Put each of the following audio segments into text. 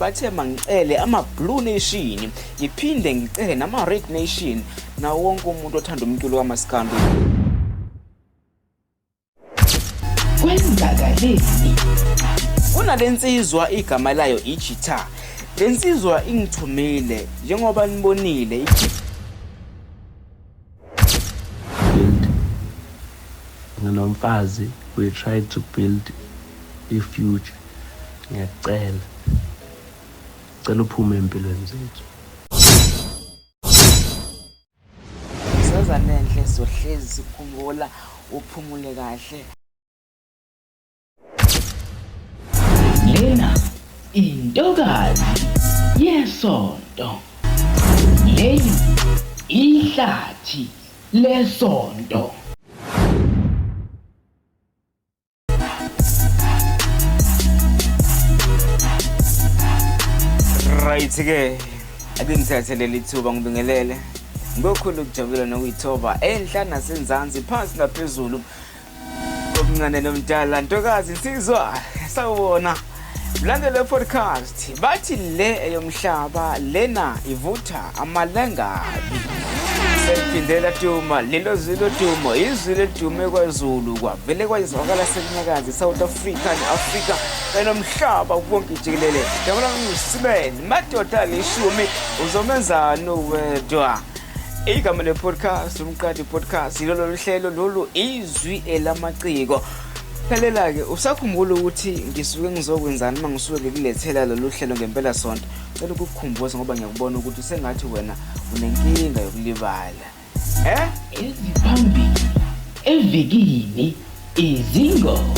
Bathe mangicele ama-Blue Nation, ngiphinde ngicele nama-Red Nation, nawo wonke umuntu othanda umculo kamaskandi. Kwenzakaleni? Kunale nsizwa igama layo ijitha. Le nsizwa ingithumile njengoba nibonile. Build nginomfazi, we try to build i-future. Ngiyacela, cela uphume empilweni zethu. Sazanenhle sohlezi sikhumbula uphumule kahle. Lena intokazi yesonto. Leli ihlathi lesonto. Right ke ake ngithathe leli thuba ngibingelele ngokhulu ukujabula nokuyithoba enhla nasenzansi phansi naphezulu omncane nomdala ntokazi insizwa sawubona mlandeli podcast bathi le eyomhlaba lena ivutha amalangabi seliphindela duma lelo zwi lodumo izwi ledume kwazulu kwavele kwayizwakala selinyakazi South Africa ne-Afrika kanye nomhlaba wonke jikelele jabula ngusibeni madoda alishumi uzomenzani wedwa. Igama le-podcast Umqadi Podcast yilolo luhlelo lolu izwi elamaciko. Phelela-ke usakhumbula ukuthi ngisuke ngizokwenzani uma ngisuke ngikulethela lolu hlelo ngempela sonto. Cela ukukukhumbuza ngoba ngiyakubona ukuthi sengathi wena unenkinga yokulibala. Eh? Eziphambili evikini izingoma.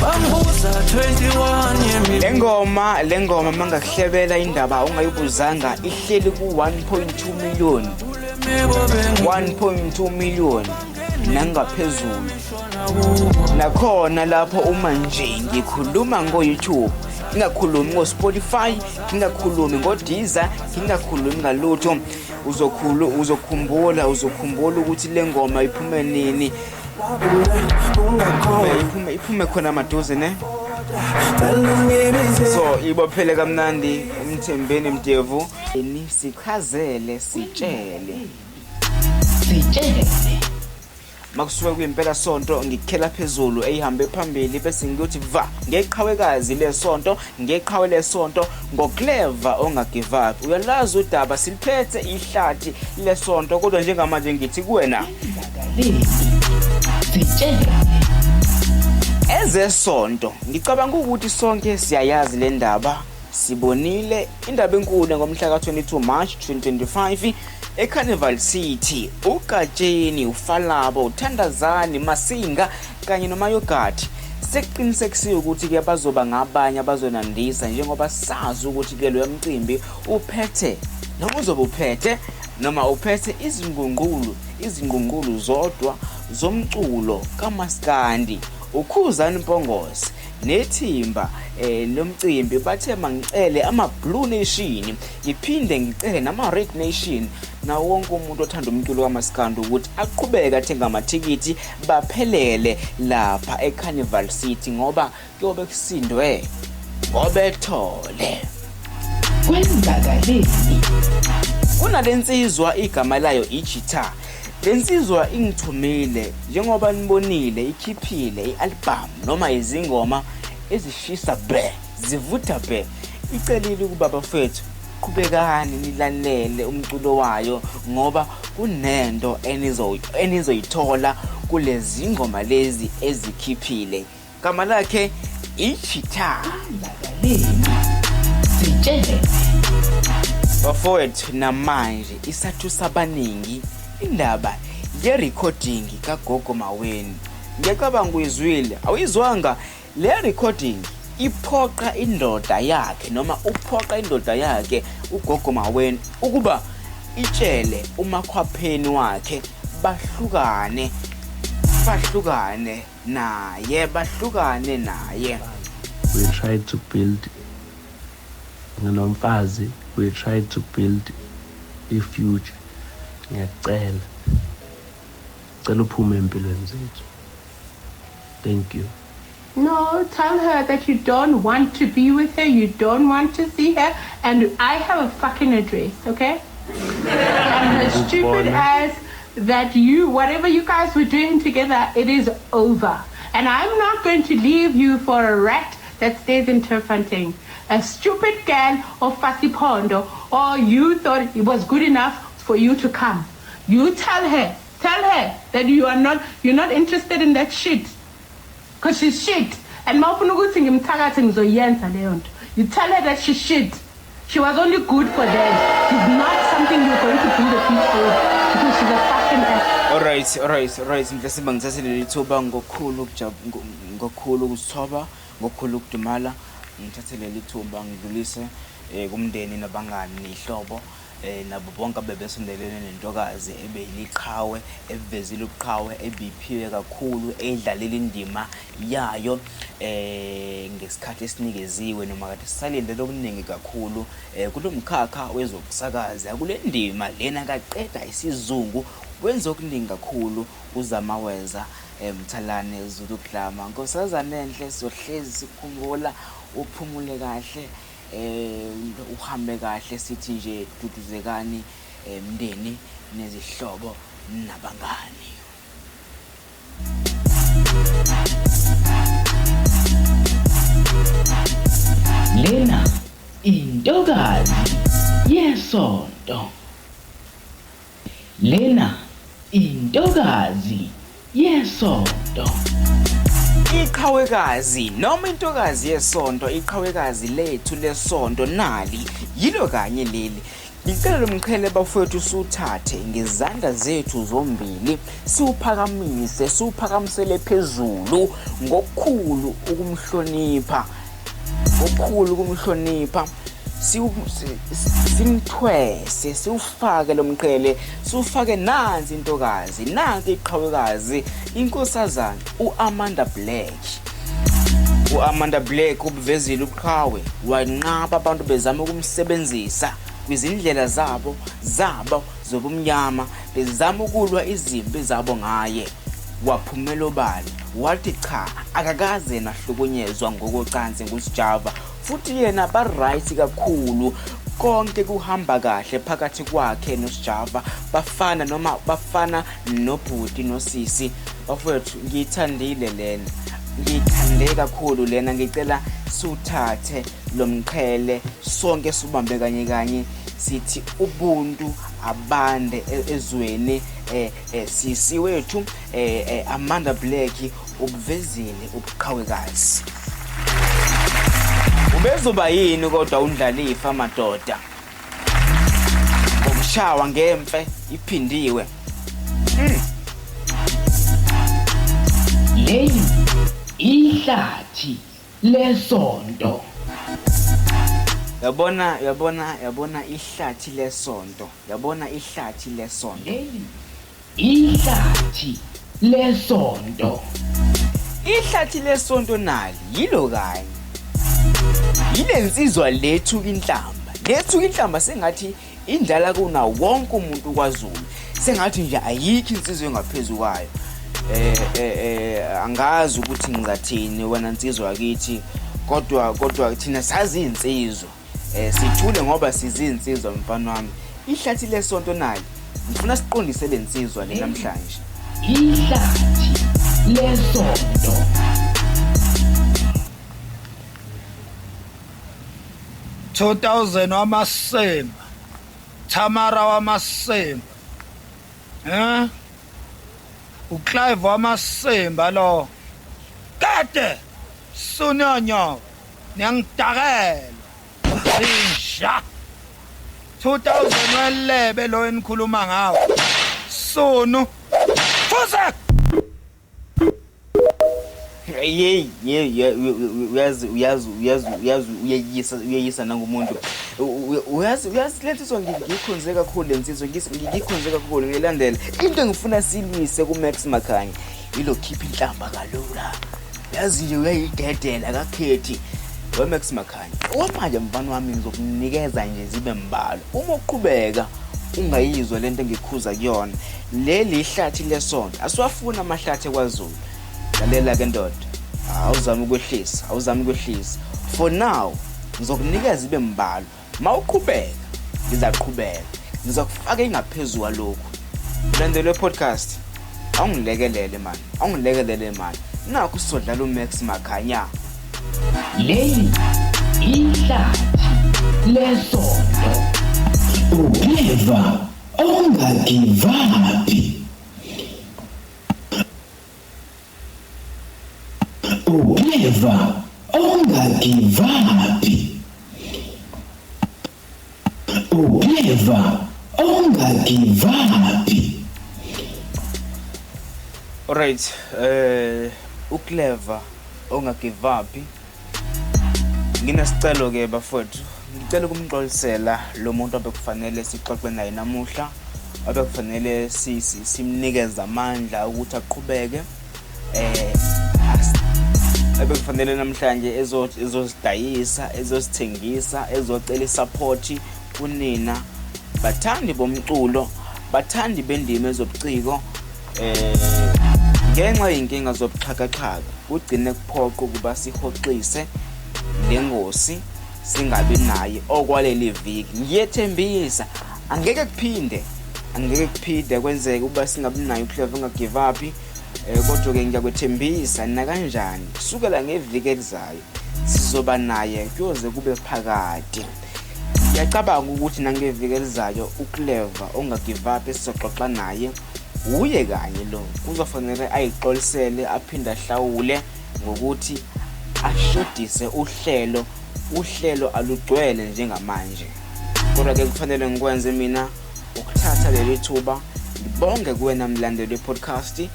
Bambuza 21 yemi Le ngoma le ngoma mangakuhlebela indaba ungayibuzanga ihleli ku 1.2 million. 1.2 million nangaphezulu. Nakhona lapho uma nje ngikhuluma ngo-YouTube, ngingakhulumi ngo-Spotify, ngingakhulumi ngo-Deezer, ngingakhulumi ngalutho. Uzokhulu uzokhumbula uzokhumbula ukuthi le ngoma iphume nini. Iphume iphume khona maduze ne. So ibophele kamnandi uMthembeni Mdevu. Ni sichazele sitshele. Sitshele. Makusuke kuyimpela sonto ngikhela phezulu eyihambe phambili bese ngiyothi va ngeqhawekazi lesonto ngeqhawe lesonto ngoclever ongagive up. Uyalazi udaba siliphethe ihlathi lesonto kodwa njengamanje ngithi kuwena Kwenzakaleni? Sitshele. Ezesonto ngicabanga ukuthi sonke siyayazi le ndaba sibonile indaba enkulu ngomhla ka-22 March 2025 eCarnival City uGatsheni uFalabo uThandazani Masinga kanye noMayogathi sekuqinisekisiwe ukuthi-ke bazoba ngabanye abazonandisa njengoba sazi ukuthi-ke loya mcimbi uphethe noma uzobe uphethe noma uphethe izingqungqulu izingqungqulu zodwa zomculo kamaskandi uKhuzani Mpongose nethimba eh, lomcimbi bathe mangicele ama-Blue Nation ngiphinde ngicele nama-Red Nation nawo wonke umuntu othanda umculo kamaskandi ukuthi aqhubeke athenge amathikithi baphelele lapha eCarnival City ngoba kuyobe kusindwe ngobethole. Kwenzakaleni? Kunale nsizwa igama layo ijitha. Le nsizwa ingithumile njengoba nibonile ikhiphile i-album noma izingoma ezishisa bhe zivutha bhe. Icelile ukuba bafethu qhubekani nilalele umculo wayo ngoba kunento enizoyithola kulezi ngoma lezi ezikhiphile. Gama lakhe ichitha. Sitshele. Bafowethu namanje isathusa abaningi indaba ye-recording kaGogo Maweni. Ngiyacabanga uyizwile, awuyizwanga le recording iphoqa indoda yakhe noma uphoqa indoda yakhe uGogo Maweni ukuba itshele umakhwapheni wakhe bahlukane bahlukane naye bahlukane naye. We tried to build nginomfazi, we tried to build i-future. Ngiyacela, cela uphume empilweni zethu. Thank you. No, tell her that you don't want to be with her, you don't want to see her, and I have a fucking address, okay? And her stupid ass that you, whatever you guys were doing together, it is over. And I'm not going to leave you for a rat that stays in Turffontein. A stupid girl or fussy pondo, or you thought it was good enough for you to come. You tell her, tell her that you are not, you're not interested in that shit. Because she's shit. And mawufuna ukuthi ngimthakathe ngizoyenza leyo nto. You tell her that she's shit. She was only good for them. She's not something you're going to build a future with because she's a fucking ass. Alright, alright, alright. Mhlasimba ngithathe leli thuba ngokukhulu ngokukhulu ukuzithoba, ngokukhulu ukudumala. Ngithathe leli thuba ngidlulise eh, kumndeni nabangani nehlobo eh, nabo bonke abebesondelene nentokazi ebeyiliqhawe evezile ubuqhawe ebiphiwe kakhulu edlalile indima yayo eh ngesikhathi esinikeziwe noma kade sisalindele okuningi kakhulu eh kulomkhakha wezokusakaza kule ndima lena kaqeda isizungu wenza okuningi kakhulu uZamaweza eh, Mthalane Zulu Dlama nkosazana enhle sizohlezi sikukhumbula uphumule kahle eh uhambe kahle sithi nje duduzekani eh, mndeni nezihlobo nabangani. Lena intokazi yesonto. Lena intokazi yesonto. Iqhawekazi noma intokazi yesonto, iqhawekazi lethu lesonto nali yilo kanye leli. Ngicela lo mqhele bafowethu siwuthathe ngezandla zethu zombili siwuphakamise siwuphakamisele phezulu ngokukhulu ukumhlonipha ngokukhulu ukumhlonipha simthwese siwufake lo mqhele siwufake nansi intokazi nansi iqhawekazi inkosazana u-Amanda Black. U-Amanda Black ubuvezile ubuqhawe wanqaba abantu bezama ukumsebenzisa kwizindlela zabo zabo zobumnyama bezama ukulwa izimpi zabo ngaye. Waphumela obala wathi cha akakaze nahlukunyezwa ngokocansi nguSjava futhi yena ba-right kakhulu konke kuhamba kahle phakathi kwakhe noSjava bafana noma bafana nobhuti nosisi. Bafowethu ngiyithandile lena, ngiyithande kakhulu lena. Ngicela siwuthathe lo mqhele sonke siubambe kanye kanye sithi ubuntu abande ezweni. Sisi wethu Amanda Black ubuvezile ubuqhawekazi. Ubezoba yini kodwa undlalifa madoda ngokushawa ngemfe iphindiwe. Leli ihlathi lesonto. Yabona yabona yabona ihlathi lesonto. Yabona ihlathi lesonto. Leli ihlathi lesonto. Ihlathi lesonto nali yilo kanye. Yile nsizwa lethu inhlamba. Lethu inhlamba sengathi indlala kuna wonke umuntu kwaZulu. Sengathi nje ayikho insizwa engaphezulu kwayo. Angazi ukuthi ngizathini wena nsizwa kithi kodwa thina sazi insizwa. Sithule ngoba sizinsizwa mfana wami. Ihlathi lesonto nali ngifuna siqondise lensizwa le namhlanje. Ihlathi lesonto. 2000 wamasimba Tamara wamasimba uClive wamasimba lo kade sunyonyo niyangidakela sinja 2000 welebe lo enikhuluma ngawo sunu fuze. Hey uyazi uyazi uyazi uyazi uyeyisa uyeyisa nangumuntu uyazi uyazi lensizwa ngikhonze kakhulu lensizwa ngikhonze kakhulu ngilandela into engifuna silwise ku Max Makhanya ilo khipha inhlamba kalula yazi nje uyayidedela akakhethi we Max Makhanya. Okwamanje mfana wami ngizokunikeza nje zibe mbalwa uma uqhubeka ungayizwa lento engikhuza kuyona. Leli ihlathi lesonto asiwafuna amahlathi kwaZulu. Lalela ke ndoda, Awuzame ukwehlisa, awuzame ukwehlisa. For now ngizokunikeza ibe mbalwa. Mawuqhubeka ngizaqhubeka, ngizokufaka ingaphezu kwalokhu. Mlandeli we-podcast, awungilekelele mani, awungilekelele mani. Nakhu sizodlala uMax Makhanya. Leli ihlathi lesonto. Uclever ongagivaphi. Uclever ongagivaphi. Uclever ongagivaphi. Alright, uClever ongagive up. Nginesicelo ke bafowethu, ngicela ukumxolisela lo muntu obekufanele sixoxe naye namuhla, obekufanele simnikeze amandla ukuthi aqhubeke. Ebekufanele namhlanje ezosidayisa, ezosithengisa, ezocela isupport kunina bathandi bomculo, bathandi bendima ezobuciko. Ngenxa yey'nkinga zobuxhakaxhaka kugcine kuphoqa ukuba sihoxise le ngosi singabi naye okwaleli viki. Ngiyethembisa angeke kuphinde, angeke kuphinde kwenzeke ukuba singabi naye uClever ongagive up. Kodwa-ke ngiyakwethembisa nakanjani kusukela ngeviki elizayo sizoba naye kuyoze kube phakade. Ngiyacabanga ukuthi nangeviki elizayo uClever ongagive up esizoxoxa naye uye kanye lo kuzofanele ayixolisele aphinde ahlawule ngokuthi ashodise uhlelo. Uhlelo alugcwele njengamanje, kodwa-ke kufanele ngikwenze mina ukuthatha leli thuba ngibonge kuwena mlandeli we-podcast,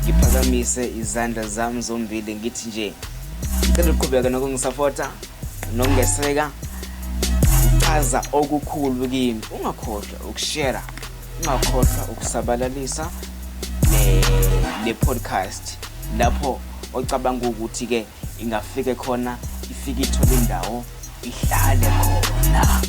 ngiphakamise izandla zami zombili ngithi nje ngicela uqhubeke nokungisapota nokungeseka, uchaza okukhulu kimi. Ungakhohlwa ukushare, ungakhohlwa ukusabalalisa le podcast lapho ocabanga ukuthi ke ingafike khona, ifike ithole indawo ihlale khona.